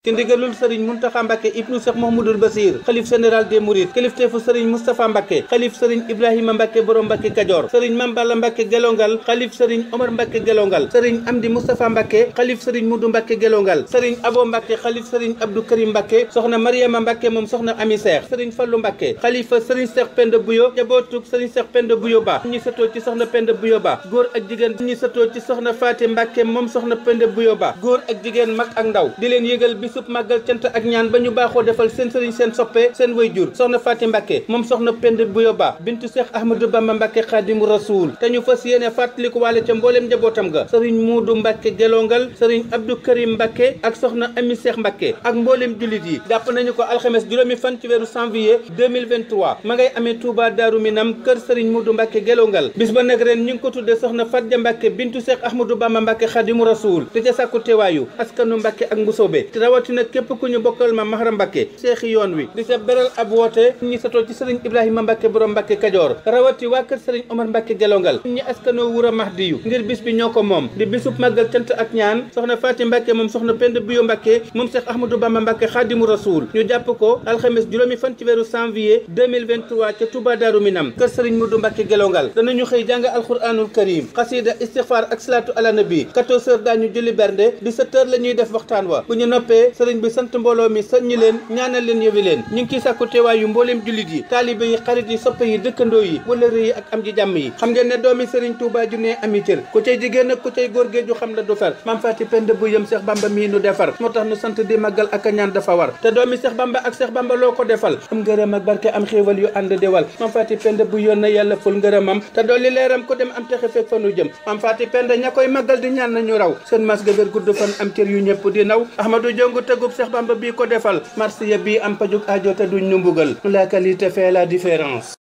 ci ndigalul sëriñ Muntaxa Mbàkke ibnu Cheikh Mouhamadoul Basir xalif général des Mourides kilifteefu sëriñ Moustapha Mbàkke xalif sëriñ Ibrahima Mbàkke borom Mbàkke Kajoor sëriñ Mamballa Mbàkke Gelongal xalif sëriñ Omar Mbàkke Gelongal sëriñ Amdi Moustapha Mbàkke xalif sëriñ Mudu Mbàkke Gelongal sëriñ Abo Mbàkke xalif sëriñ Abdou Karim Mbàkke soxna Mariama Mbàkke moom soxna Ami Seex sëriñ Fallu Mbàkke xalifa sëriñ Seex Penda Buyo jabootug sëriñ Seex Penda Buyo Ba ñi sëtoo ci soxna Penda Buyo Ba góor ak jigéen ñi sëtoo ci soxna Faati Mbàkke moom soxna Penda Buyo Ba góor ak jigéen mag ak ndaw di leen yëgal bisub màggal cant ak ñaan ba ñu baaxoo defal seen sëriñ seen soppe seen wayjur soxna Faati Mbàkke moom soxna Penda Buyo Ba bintu Seex Ahmadou Bamba Mbàkke Xaadimu Rasuul te ñu fas yéene fàttaliku waale ca mbooleem njabootam ga sëriñ Muudu Mbàkke Gelongal sëriñ Abdou Karim Mbàkke ak soxna Ami Seex Mbàkke ak mbooleem jullit yi jàpp nañu ko alxames juróomi fan ci weeru janvier 2023 ma ngay amee Touba Daaru Minam kër sëriñ Muudu Mbàkke Gelongal bis ba nag ren ñu ngi ko tudde soxna Fatja Mbàkke bintu Seex Ahmadou Bamba Mbàkke Xaadimu Rasuul te ca sàkku teewaayu askanu Mbàkke ak Mbusoobe te rawatina képp ku ñu bokkal ma Mahram Mbàkke seexi yoon wi di ca beral ab woote ñi satoo ci sëriñ Ibrahima Mbàkke borom Mbàkke Kajoor rawati waa kër sëriñ Omar Mbàkke Gelongal ñi askanoo Wura Mahdiyu ngir bis bi ñoo ko moom di bisub màggal cant ak ñaan soxna Faati Mbàkke moom soxna Penda Buyo Mbàkke moom Seex Ahmadou Bamba Mbàkke Xaadimu Rasuul ñu jàpp ko alxames juróomi fan ci weeru janvier 2023 ca Touba Daaru Minam kër sëriñ Mudu Mbàkke Gelongal danañu xëy jàng alxuraanul karim xasida istixfaar ak salaatu ala nabi 14h daañu julli bernde 17h la ñuy def waxtaan wa bu ñu noppee sëriñ bi sant mbooloo mi soññi leen ñaanal leen yëwi leen ñu ngi ciy sàkku teewaayu mbooleem jullit yi taalibe yi xarit yi soppe yi dëkkandoo yi wëllëre yi ak am ji jàmm yi xam ngeen ne doomi sëriñ Touba ju ne ami cër ku cay jigéen ak ku cay góor géeju xam la du fer Maam Faati Penda bu yëm Seex Bamba mii nu defar moo tax nu sant di màggal ak a ñaan dafa war te doomi Seex Bamba ak Seex Bamba loo ko defal am ngërëm ak barke am xéewal yu ànd di wal Maam Faati Penda bu yoon na yàlla ful ngërëmam te dolli leeram ko dem am texe fekk fa nu jëm Maam Faati Penda ña koy màggal di ñaan nañu raw seen mas ga wér gudd fan am cër yu ñëpp di naw Ahmadou Jongu tëggub Seex Bamba bii ko defal marsiya bii am pajuk aajo te duñ nu mbugal la qualité fait la différence